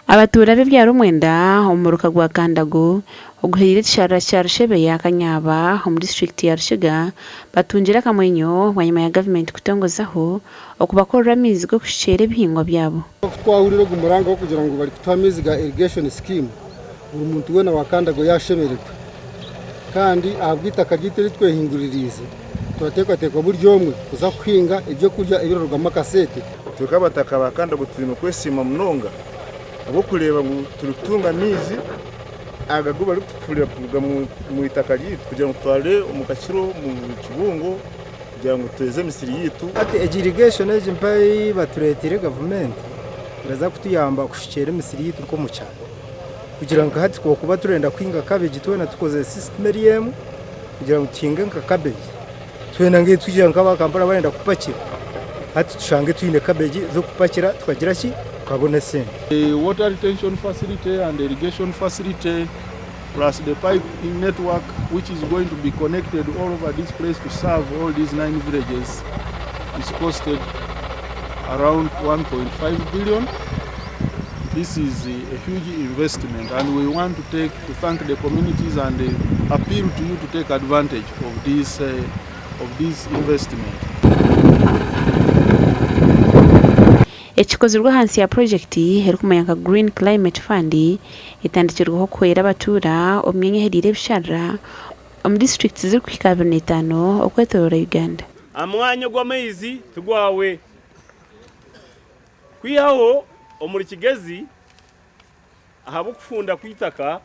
Abatuura b'ebyaro omwenda omu muruka gwa Kandago oguhereire ekisharara kya Rushebeya Kanyaaba omu disiturikiti ya Rukiga batungire akamwenyo bwanyima ya gavumenti kutongozaho okubakorera amaizi g'okushukyera ebihingwa byabo. Ku twahurira ogu muranga gw'okugira ngu barikutuha amaizi ga irrigation scheme, buri muntu weena wa Kandago yaashemererwa. Kandi ahabw'eitaka ryaitu eri twehinguririize, turateekateeka buri omwe kuza kuhinga ebyokurya ebirarugamu akasente. Itwe nk'abataka ba Kandago twine okwesiima munonga ahabw'okureeba ngu turikutunga amaizi aga agu barikutufurira kuruga omu itaka ryaitu kugira ngu tutware omu kakiro omu kibungo kugira ngu tweze emisiri yaitu. Hati egi irrigation egi mpa ei batureeteire gavumenti eraza kutuyamba kushukyera emisiri yaitu nk'omu kyaro kugira ngu hati twakuba turenda kuhinga cabbage twena tukozese system eri emwe kugira ngu tuhinge nka cabbage twena ngu nk'aba Kampala barenda kupakira hati tushange twine cabbage z'okupakira tukagira ki tukabona esente. The water retention facility and irrigation facility plus the pipe network which is going to be connected all over this place to serve all these 9 villages is costed around 1.5 billion. This is a huge investment and we want to take to thank the communities and appeal to you to take advantage of this of this investment. Eki kikozirwe ahansi ya purogyekiti erikumanywa nka Green Climate Fund etandikirweho kuhwera abatuura omu myanya ehereire ebisharara omu disiturikiti zirikuhika 25 okwetoroora Uganda. Omwanya ogw'amaizi tigwawe. Kwihaho omuri Kigezi ahabw'okufunda kw'eitaka,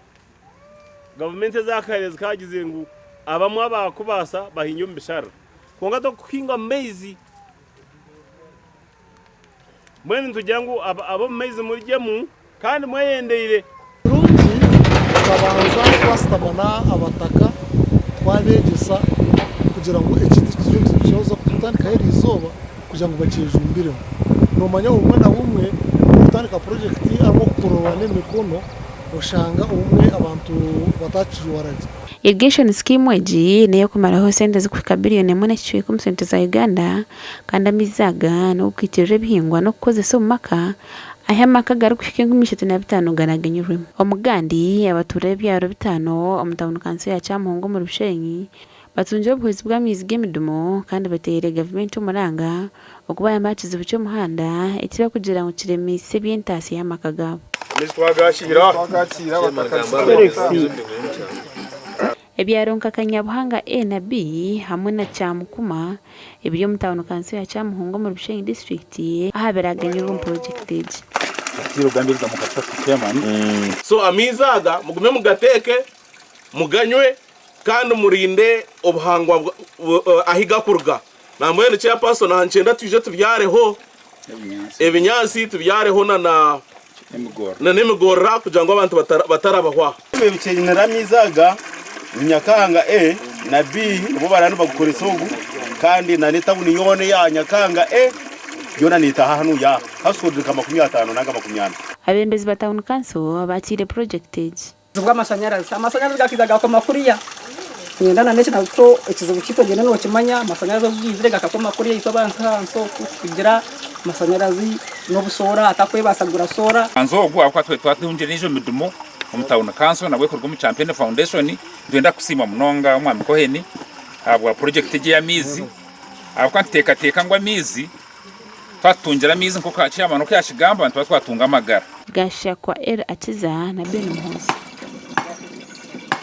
gavumenti eza kare zikagizire ngu abamwe abakubaasa bahingye omu bisharara kwonka tokuhinga omu maizi. Mbwenu nitugira ngu ab'omu maizi murugyemu kandi mweyendeire. Kirungi tukabanza twasitama n'abataka twabeegyesa kugira ngu ekintu eki turiyo nitukyoza kutandikaho eriizooba kugira ngu bakyejumbiremu. Noomanya obumwe na bumwe orikutandika purojekiti harimu okukururwa n'emikono oshanga obumwe abantu batakijwara gye. Irrigation scheme egi n'ey'okumaraho esente zirikuhika biriyoni emwe n'ekicweka omu sente za Uganda kandi amaizi aga n'og'okwitirira ebihingwa n'okukozesa omu maka ahi amaka garikuhika 35,000 garagenyirwemu. Omu gandi, abatuura b'ebyaro bitaano omu tauni kanso ya Kyamuhunga omuri Bushenyi batungire obuhwezi bw'amaizi g'emidumu kandi bateereire gavumenti omuranga okubayamba aha kizibu ky'omuhanda eki barikugira ngu kiremeise eby'entaasya y'amaka gaabo. Ebyaro nka Kanyabuhanga A na B hamwe na Kyamukuma ebiri omu tauni kanso ya Kyamuhunga omuri Bushenyi disiturikiti aha biraganyirwe omu purogyekiti egi. So amaizi aga mugume mugateeke, muganywe kandi murinde obuhangwa ahi gakuruga. Nambwenu chairperson aha nikyenda twije tubyareho ebinyaatsi, tubyareho na n'emigorora kugira ngu abantu batarabahwa. Ebikyenire amaizi aga ni Nyakanga A na B nibo baraba nibagukoresa ogu kandi na n'etawuni yoona eya Nyakanga A yoona neetaaha hanuya aha household nka 50 nanga 40. Abeebembezi ba tauni kanso baakiire purogyekiti egi. Obuzibu bw'amashanyarazi, amashanyarazi gakaija gaakoma kuriya, niinyenda na n'eki nakyo ekizibu kyaitu ogyende nookimanya, amashanyarazi obu gaizire gakakoma kuriya itwe abantu ahansi oku tugira amashanyarazi n'obusoora atakwebaasa kugura soora. Kanso ogu ahabw'okuba twaba twatungire endiijo mirimo omu tawuni kanso nabwo ekuruga omu Champeni Foundation, nitwenda kukusiima munonga Omwami Cohen ahabwa purojekiti egi ey'amaizi ahabw'okuba nituteekateeka ngu amaizi Twatutungira amaizi nk'oku chairman oku yakigamba nituba twatunga amagara. Gashakwa El Akiza na Ben Muhoozi.